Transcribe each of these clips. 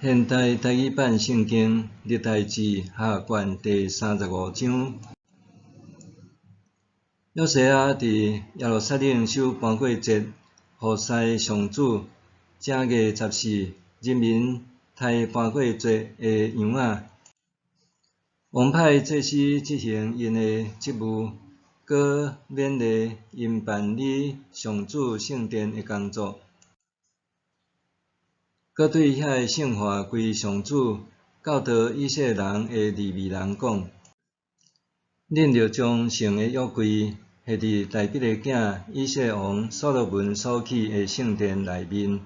現代台語版聖經歷代志下卷第三十五章。約西亞佇耶路撒冷守盤過節，服侍上主。正月十四，人民刣盤過節的羊仔。王派祭司執行𪜶的職務，閣勉勵𪜶辦理上主聖殿的工作。閣對遐个聖化歸上主教導以色列人的利未人講：恁著將神的約櫃繫佇大衛的囝以色列王所羅門所起的聖殿內面，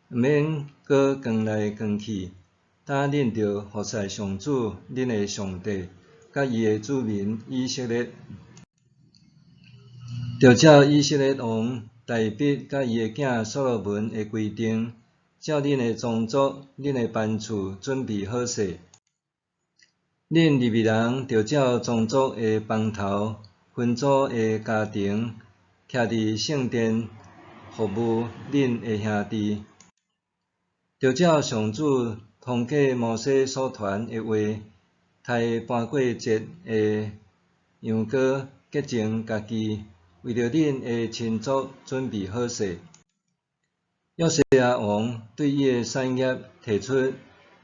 毋免閣扛來扛去。今恁著服侍上主恁的上帝，佮伊的子民以色列。著照以色列王大衛佮伊的囝所羅門的規定，照恁的宗族、恁的班次準備好勢。恁利未人著照宗族的枋頭、分組的家庭，徛佇聖殿服務恁的兄弟。著照上主通過摩西所傳的話，刣盤過節的羊羔，潔淨家己，為著恁的親族準備好勢。約西亞王對伊的產業提出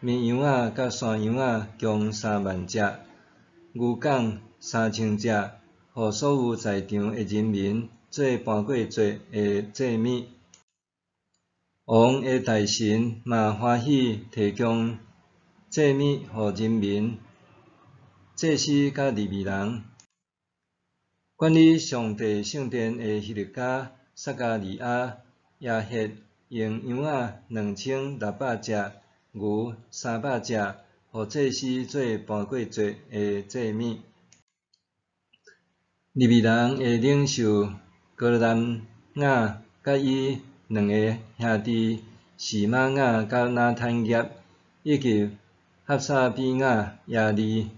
綿羊仔佮山羊仔共3萬隻，牛犅3000隻，予所有在場的人民做盤過節的祭物。王的大臣嘛歡喜提供祭物予人民、祭司佮利未人。管理上帝聖殿的希律家、撒迦利亞、也獻用羊仔2600隻，牛300隻，予祭司做盤過節的祭物。利未人的領袖哥南雅佮伊兩个兄弟示瑪雅佮拿坦業，以及哈薩比亞、耶利、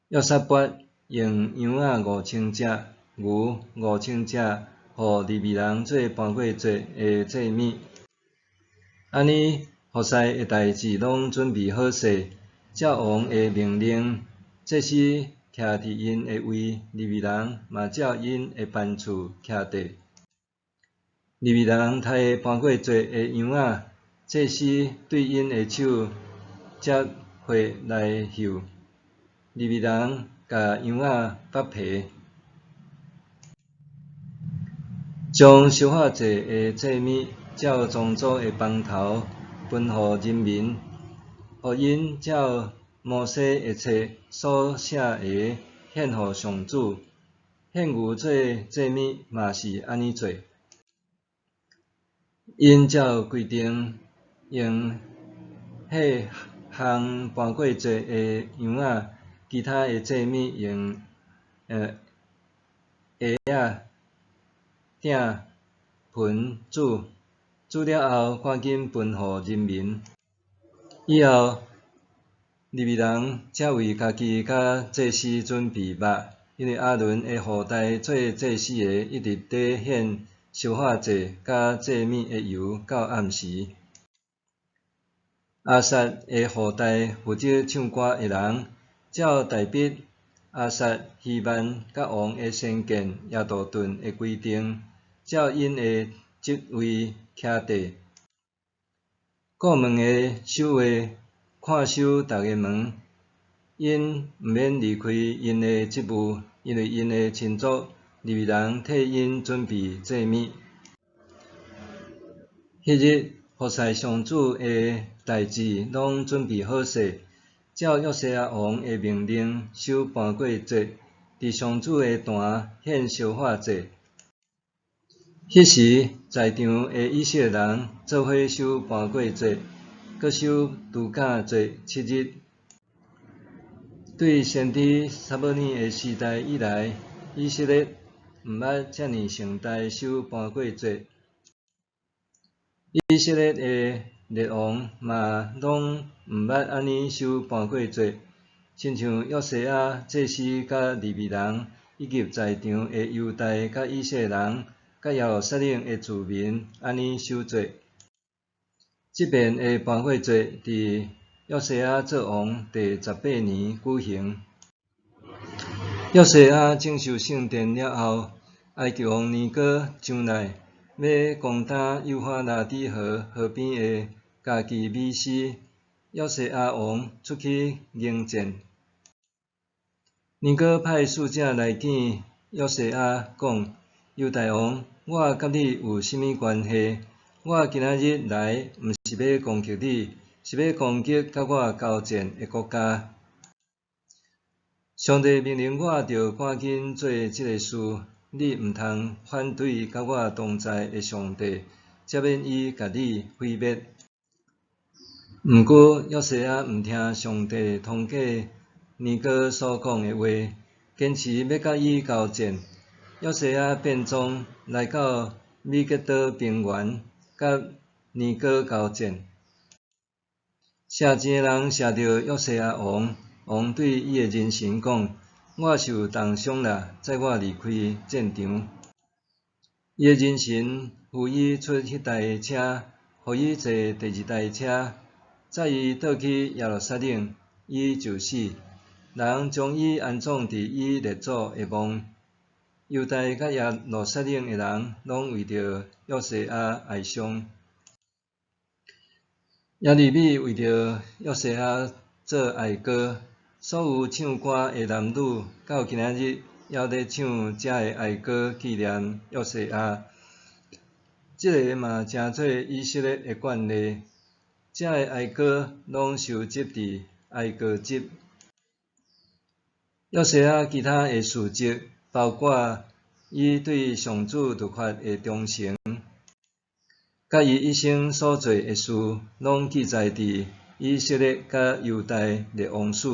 約撒拔，用羊仔5000隻，牛5000隻，予利未人做盤過節的祭物。按呢，服侍的代誌攏準備好勢，照王的命令，祭司徛佇𪜶的位，利未人嘛照𪜶的班次徛佇。利未人刣盤過節的羊仔，祭司對𪜶的手接血來搝。利未人共羊仔剝皮，將燒化祭的祭物照宗族的枋頭分予人民，予𪜶照摩西的冊所寫的獻予上主。獻牛做祭物嘛是按呢做。𪜶照規定用彼項盤過節的羊仔，其他的祭物用鞋仔鼎盆煮，煮了後趕緊分予人民。以後利未人才為家己佮祭司準備肉，因為亞倫的後代做祭司的，一直佇獻燒化祭佮祭物的油到暗時。亞薩的後代負責唱歌的人，照大衛、亞薩、希曼佮王的先見耶杜頓的規定，照𪜶的職位徛佇。顧門的守衛看守逐个門，𪜶毋免離開𪜶的職務，因為𪜶的親族利未人替𪜶準備祭物。彼日服侍上主的代誌攏準備好勢，照約西亞王的命令守盤過節，佇上主的壇獻燒化祭。彼時，在場的以色列人做伙守盤過節，閣守度假節7日。對先知撒母耳的時代以來，以色列毋捌遮爾盛大守盤過節。以色列的列王嘛攏毋捌按呢守盤過節，親像約西亞祭司佮利未人，以及在場的猶大佮以色列人，佮耶路撒冷的住民按呢守節。這遍的盤珮節佇約西亞做王第18年舉行。約西亞整修聖殿了後，埃及王尼哥上來，欲攻打幼發拉底河河邊的迦基米施，約西亞王出去迎戰。尼哥派使者來見約西亞，講：猶大王，我佮你有啥物關係？我今仔日來，毋是欲攻擊你，是欲攻擊佮我交戰的國家。上帝命令我著趕緊做這个事，你毋通反對佮我同在的上帝，才免伊共你毀滅。毋過約西亞毋聽上帝通過尼哥所講的話，堅持欲佮伊交戰。約西亞變裝來到米吉多平原，佮尼哥交戰。射箭的人射著約西亞王，王對伊的人臣講：我受重傷啦，載我離開戰場。伊的人臣扶伊出彼台車，予伊坐第二台車，載伊倒去耶路撒冷，伊就死。人將伊安葬佇伊列祖的墓。猶大佮耶路撒冷的人攏為著約西亞哀傷。耶利米為著約西亞做哀歌，所有唱歌的男女到今仔日猶咧唱這个哀歌紀念約西亞。這个嘛成做以色列的慣例。這个哀歌攏收集佇哀歌集。約西亞其他的事蹟，包括伊對上主律法的忠誠，佮伊一生所做的事，攏記載佇以色列佮猶大列王史。